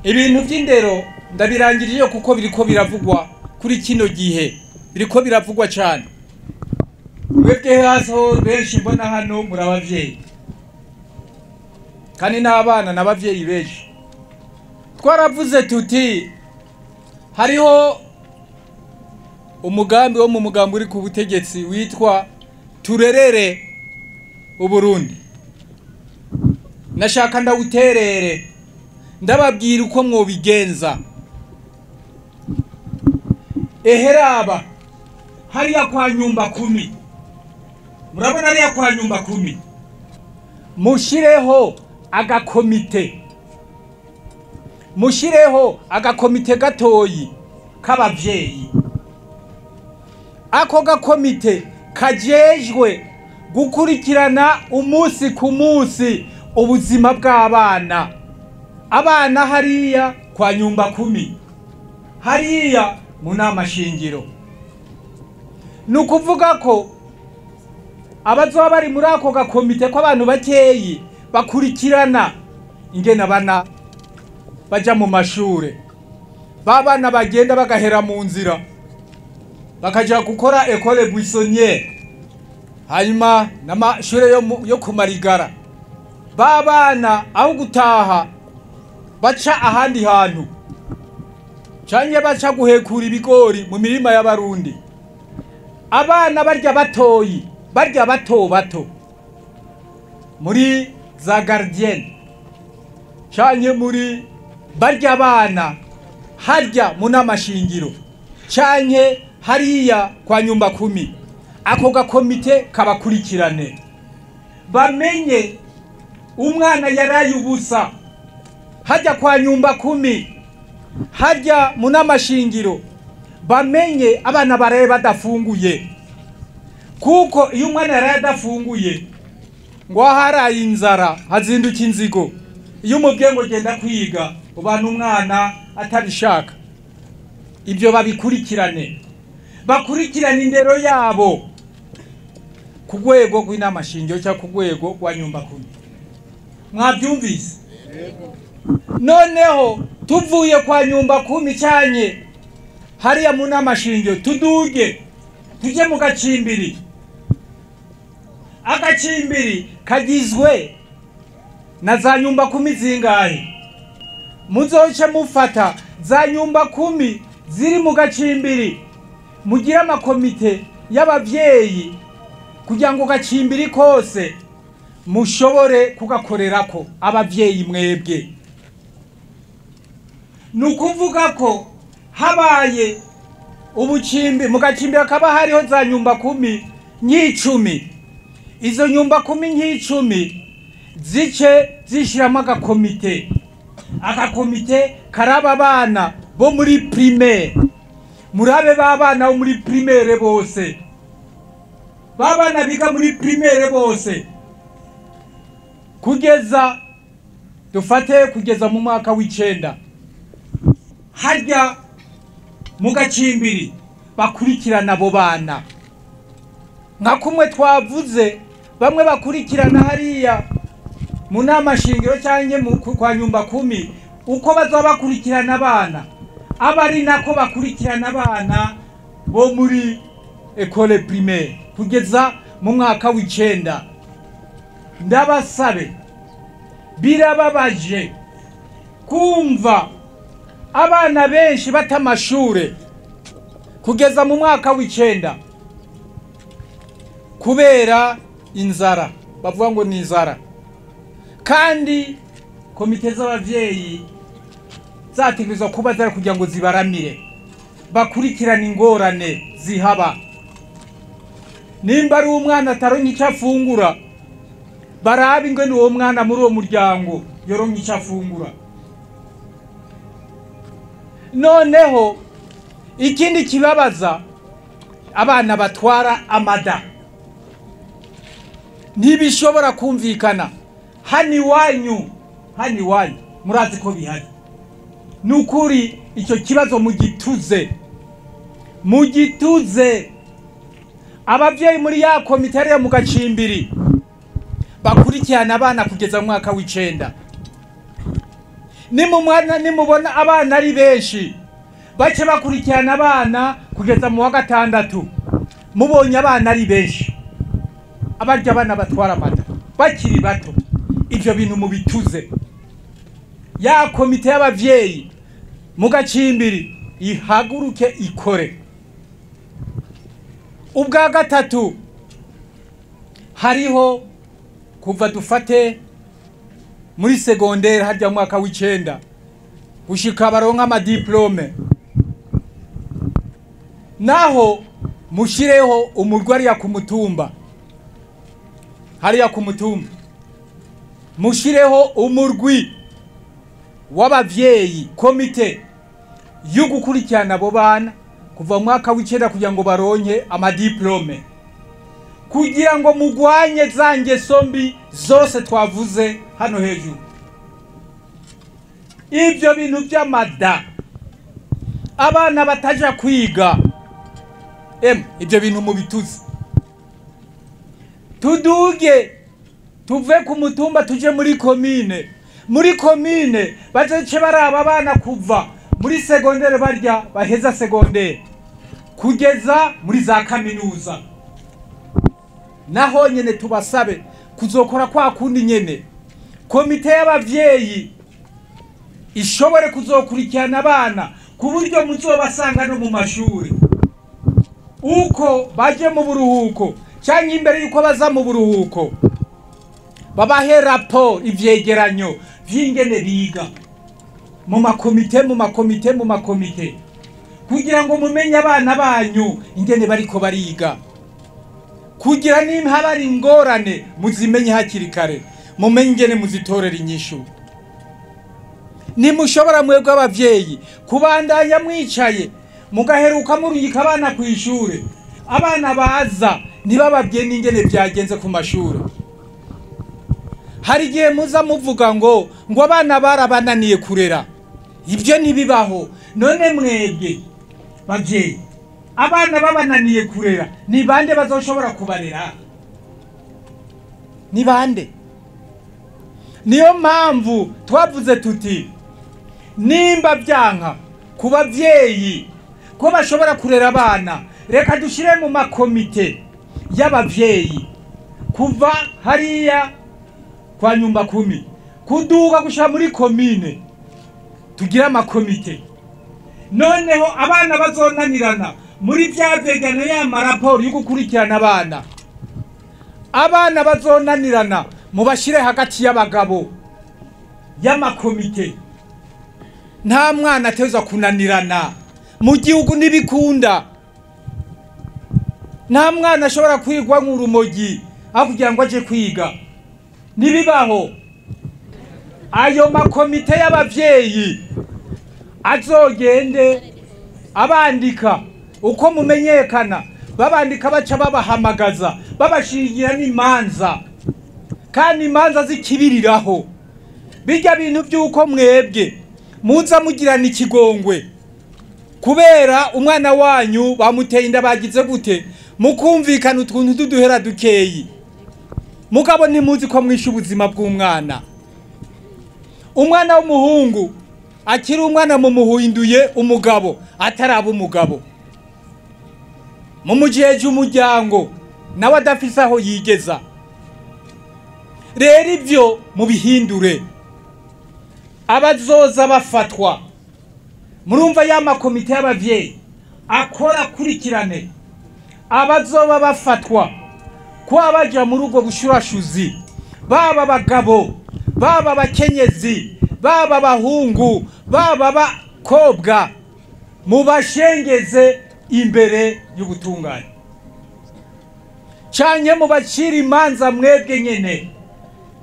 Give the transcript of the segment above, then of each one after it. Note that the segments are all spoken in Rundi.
Ibintu by'indero ndabirangiriye kuko biriko biravugwa kuri kino gihe, biriko biravugwa cyane. Mwebwe haso benshi mbona hano muri abavyeyi, kandi n'abana n'abavyeyi benshi. Twaravuze tuti hariho umugambi wo mu mugambi uri ku butegetsi witwa Turerere Uburundi. Nashaka ndawuterere, ndababwira uko mwobigenza. Eheraba hariya kwa nyumba kumi, murabona hariya kwa nyumba kumi, mushireho agakomite, mushireho agakomite gatoyi k'abavyeyi. Ako gakomite kajejwe gukurikirana umunsi ku munsi ubuzima bw'abana. Abana hariya kwa nyumba kumi, hariya mu nama shingiro. Nukuvuga ko abazoba bari muri ako gakomite kw'abantu bakeyi bakurikirana ingene abana baja mu mashure, babana bagenda bagahera mu nzira bakaja gukora école buissonnière, hanyuma n'amashure yo kumarigara. Babana aho gutaha baca ahandi hantu, canke baca guhekura ibigori mu mirima y'abarundi. Abana barya batoyi, barya bato bato muri za gardienne, canke muri barya abana harya mu nama shingiro, canke hariya kwa nyumba kumi. Ako gakomite kabakurikirane, bamenye umwana yaraye ubusa hajya kwa nyumba kumi, harya mu nama shingiro, bamenye abana baraye badafunguye. Kuko iyo umwana yaraye adafunguye, ngo aharaye inzara hazinduka inzigo. Iyo umubwiye ngo genda kwiga, ubana umwana atabishaka. Ibyo babikurikirane, bakurikirane indero yabo ku rwego rw'inama shingiro cyangwa ku rwego rwa nyumba kumi. Mwabyumvise? Noneho tuvuye kwa nyumba kumi cyanye hariya mu nama shingiro, tuduge tujye mu gacimbiri. Agacimbiri kagizwe na za nyumba kumi zingahe? Muzoce mufata za nyumba kumi ziri mu gacimbiri, mugire amakomite y'abavyeyi kugira ngo gacimbiri kose mushobore kugakorerako abavyeyi mwebwe. Nukuvuga ko habaye ubucimbi mu gacimbiri hakaba hariho za nyumba kumi ny'icumi, izo nyumba kumi ny'icumi zice zishiramo agakomite. Agakomite karaba abana bo muri primaire. Murabe b'abana bo muri primaire bose, b'abana biga muri primaire bose, kugeza dufate kugeza mu mwaka w'icenda, harya mu gacimbiri bakurikirana abo bana. Nka kumwe twavuze bamwe bakurikirana hariya mu nama shingiro cyangwa kwa nyumba kumi, uko bazoba bakurikirana abana aba ari nako bakurikirana abana bo muri école primaire kugeza mu mwaka w'icenda. Ndabasabe, birababaje kumva abana benshi bata amashure kugeza mu mwaka w'icenda kubera inzara, bavuga ngo ni inzara. Kandi komite z'abavyeyi zategerezwa kuba zari kugira ngo zibaramire, bakurikirane ingorane zihaba. Nimba ari umwana ataronka icyo afungura, barabe ingene uwo mwana muri uwo muryango yoronka icyo afungura. Noneho ikindi kibabaza, abana batwara amada ntibishobora kumvikana. Hano iwanyu, hano iwanyu murazi ko bihari. Nukuri icyo kibazo mugituze, mugituze. Abavyeyi muri ya komite hariya mu gacimbiri bakurikirana abana kugeza mu mwaka w'icenda. Nimumwana nimubona abana ari benshi, bace bakurikirana abana kugeza mu wa gatandatu. Mubonye abana ari benshi, abarya abana batwara amata bakiri bato, ivyo bintu mubituze. Ya komite y'abavyeyi mu gacimbiri ihaguruke ikore. Ubwa gatatu, hariho kuva dufate muri secondaire harya mu mwaka w'icenda gushika baronka amadiplome, naho mushireho umurwi hariya ku mutumba, hariya ku mutumba mushireho umurwi w'abavyeyi, komite yo gukurikirana abo bana kuva mu mwaka w'icenda kugira ngo baronke amadiplome, kugira ngo mugwanye za ngeso mbi zose twavuze hano hejuru. Ibyo bintu by'amada, abana bataja kwiga, ibyo bintu mubituze. Tuduge tuve ku mutumba tuje muri komine. Muri komine bazoce baraba abana kuva muri segondere barya baheza segondere kugeza muri za kaminuza. Naho nyene tubasabe kuzokora kwa kundi nyene, komite y'abavyeyi ishobore kuzokurikirana abana ku buryo muzobasanga no mu mashuri, uko baje mu buruhuko canke imbere yuko baza mu buruhuko, babahe raporo, ivyegeranyo vy'ingene biga mu makomite, mu makomite, mu makomite, kugira ngo mumenye abana banyu ingene bariko bariga, kugira nimba bari ingorane muzimenye hakiri kare, mumenye ingene muzitorera inyishu. Nimushobora mwebwe abavyeyi kubandanya mwicaye mugaheruka murungika abana kw'ishure, abana baza ntibababwiye n'ingene vyagenze ku mashure. Hari igihe muza muvuga ngo abana barabananiye kurera, ibyo ntibibaho. None mwebwe bavyeyi, abana babananiye kurera, ni bande bazoshobora kubarera? Ni bande? Niyo mpamvu twavuze tuti nimba byanka ku bavyeyi ko bashobora kurera abana, reka dushire mu makomite y'abavyeyi kuva hariya kwa nyumba kumi kuduga gushika muri komine, tugira amakomite. Noneho abana bazonanirana muri vya vyegeranyo ya maraporo yo gukurikirana abana, abana bazonanirana mubashire hagati y'abagabo y'amakomite. Nta mwana ateza kunanirana mu gihugu, ntibikunda. Nta mwana ashobora kwigwa nk'urumogi aho kugira ngo aje kwiga, ntibibaho. Ayo makomite y'abavyeyi azogende abandika uko mumenyekana, babandika baca babahamagaza, babashingira n'imanza, kandi imanza zikibiriraho. Bijya bintu by'uko mwebwe muza mugirana ikigongwe kubera umwana wanyu bamuteye inda bagize gute, mukumvikana utuntu duduhera dukeyi, mugabo ntimuzi ko mwishe ubuzima bw'umwana. Umwana w'umuhungu akiri umwana mumuhinduye umugabo ataraba umugabo, mumujeje umuryango nawe adafise aho yigeza. Rero ivyo mubihindure. Abazoza bafatwa murumva ya makomite y'abavyeyi akora kurikirane, abazoba bafatwa ko abaja muri ubwo bushurashuzi, baba abagabo, baba abakenyezi, baba abahungu, baba abakobwa, mubashengeze imbere y'ubutungane, canke mubacire imanza mwebwe nyene,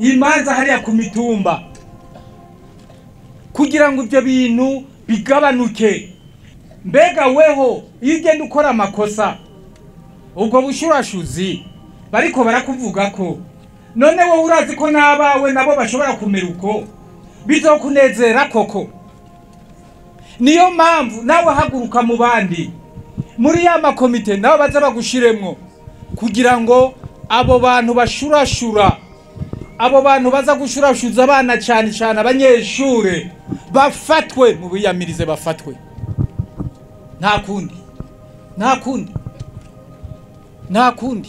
imanza hariya ku mitumba, kugira ngo ivyo bintu bigabanuke. Mbega weho iyo ugenda ukora amakosa, ubwo bushurashuzi bariko barakuvuga ko, none wowe urazi ko n'abawe nabo bashobora kumera uko, bizokunezera koko? Niyo mpamvu nawe haguruka mu bandi muri ya makomite, nabo baza bagushiremwo, kugira ngo abo bantu bashurashura Abo bantu baza gushurashuza abana, cyane cyane abanyeshure, bafatwe, mu biyamirize bafatwe. Nta kundi, nta kundi, nta kundi.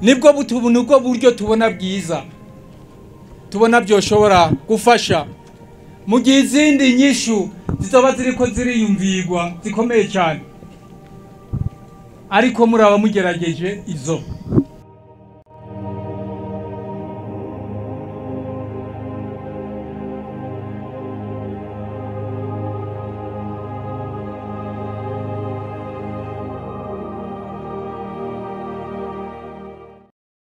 Nibwo butu, nibwo buryo tubona bwiza, tubona byoshobora gufasha mu gihe izindi nyishu zizoba ziriko ziriyumvirwa zikomeye cyane, ariko muraba mugerageje izo.